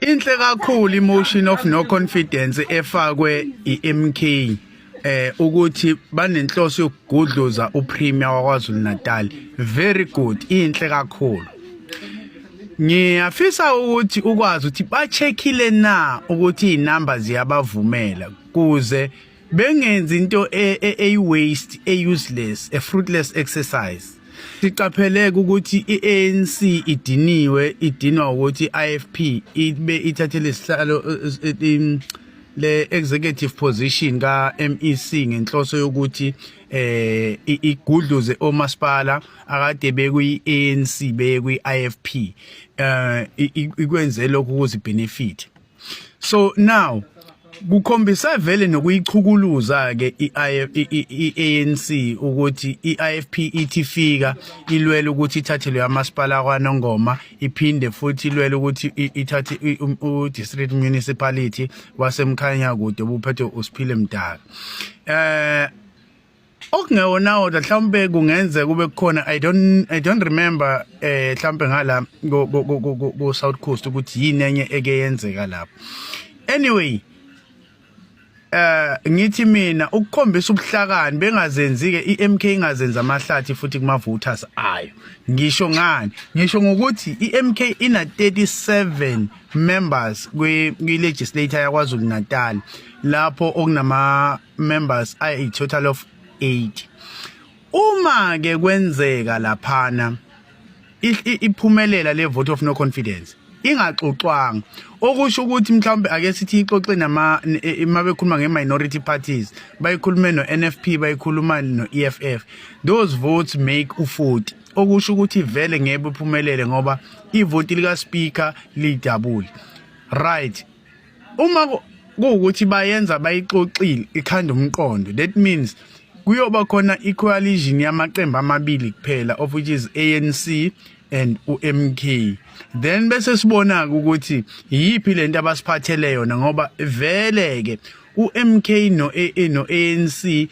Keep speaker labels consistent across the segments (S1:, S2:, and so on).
S1: Inhle kakhulu i-motion of no confidence efakwe i-MK ukuthi banenhloso yokugudluza uPremier waKwaZulu Natal. Very good, inhle kakhulu. Ngiyafisa ukuthi ukwazi ukuthi ba-checkile na ukuthi izinamba ziyabavumela kuze bengenzi into eyi-waste, e-useless, a fruitless exercise. Siqapheleke ukuthi i-ANC idiniwe, idinwa ukuthi i-IFP ibe ithathele isihlalo le executive position ka MEC ngenhloso yokuthi igudluze omasipala akade bekuyi ANC beye kwi IFP, ikwenze lokhu ukuze benefit. So now kukhombisa vele nokuyichukuluza ke i-ANC ukuthi i-IFP ithi fika ilwele ukuthi ithathelwe amasipala kwaNongoma, iphinde futhi ilwele ukuthi ithathe u-district municipality waseMkhanyakude buphethwe uSiphile Mdaka. Okungewona kodwa mhlawumbe kungenzeka kube kukhona, I don't remember, mhlawumbe ngala ko South Coast ukuthi yini enye eke yenzeka lapho. Anyway, ngithi mina ukukhombisa ubuhlakani bengazenzi ke iMK, ingazenza amahlathi futhi kuma voters ayo. Ngisho ngani? Ngisho ngokuthi iMK ina 37 members kwi legislature yaKwaZulu Natal, lapho okunama members ayi total of 8. Uma ke kwenzeka laphana iphumelela le vote of no confidence ingaxoxwanga, okusho ukuthi mhlawumbe ake sithi ixoxe nama uma bekhuluma nge-minority parties, bayikhulume no-NFP, bayikhuluma no-EFF, those votes make u-40, okusho ukuthi vele ngeke iphumelele ngoba ivoti lika speaker lidouble, right? Uma kuwukuthi bayenza bayixoxile ikhanda umqondo, that means kuyoba khona i-coalition yamaqembu amabili kuphela, of which is ANC and uMK. Then bese sibona ukuthi yipi lento abasiphathele yona, ngoba vele ke uMK no AA no ANC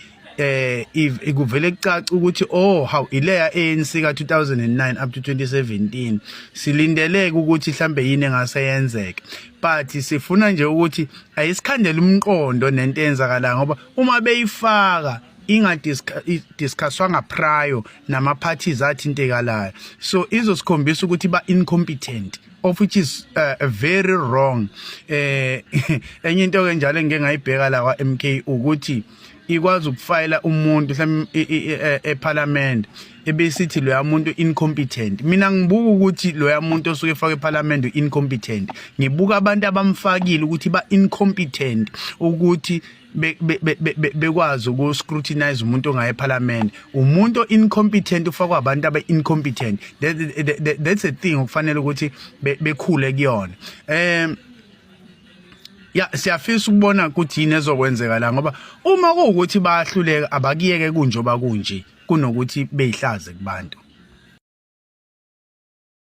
S1: ikuvele kucaca ukuthi, oh how, ileya ANC ka 2009 up to 2017. Silindeleke ukuthi mhlambe yini engase yenzeke, but sifuna nje ukuthi ayisikhandele umqondo nento eyenzakala, ngoba uma beyifaka ingadiscusswanga prior nama parties athintekalayo, so izosikhombisa ukuthi ba incompetent, of which is very wrong. Enye into ke njalo engike ngayibheka la kwa MK ukuthi ikwazi ukufayela umuntu mhlawumbe eParliament ebesithi loya muntu incompetent. Mina ngibuka ukuthi loya muntu osuke efake eParliament incompetent, ngibuka abantu abamfakile ukuthi ba incompetent ukuthi bekwazi uku scrutinize umuntu ongaye eParliament. Umuntu incompetent ufakwa abantu abe incompetent. That's a thing okufanele ukuthi bekhule kuyona. Ya, siyafisa ukubona ukuthi yini ezokwenzeka la, ngoba uma kuwukuthi bayahluleka, abakiyeke kunjoba kunje kunokuthi beyihlaze kubantu.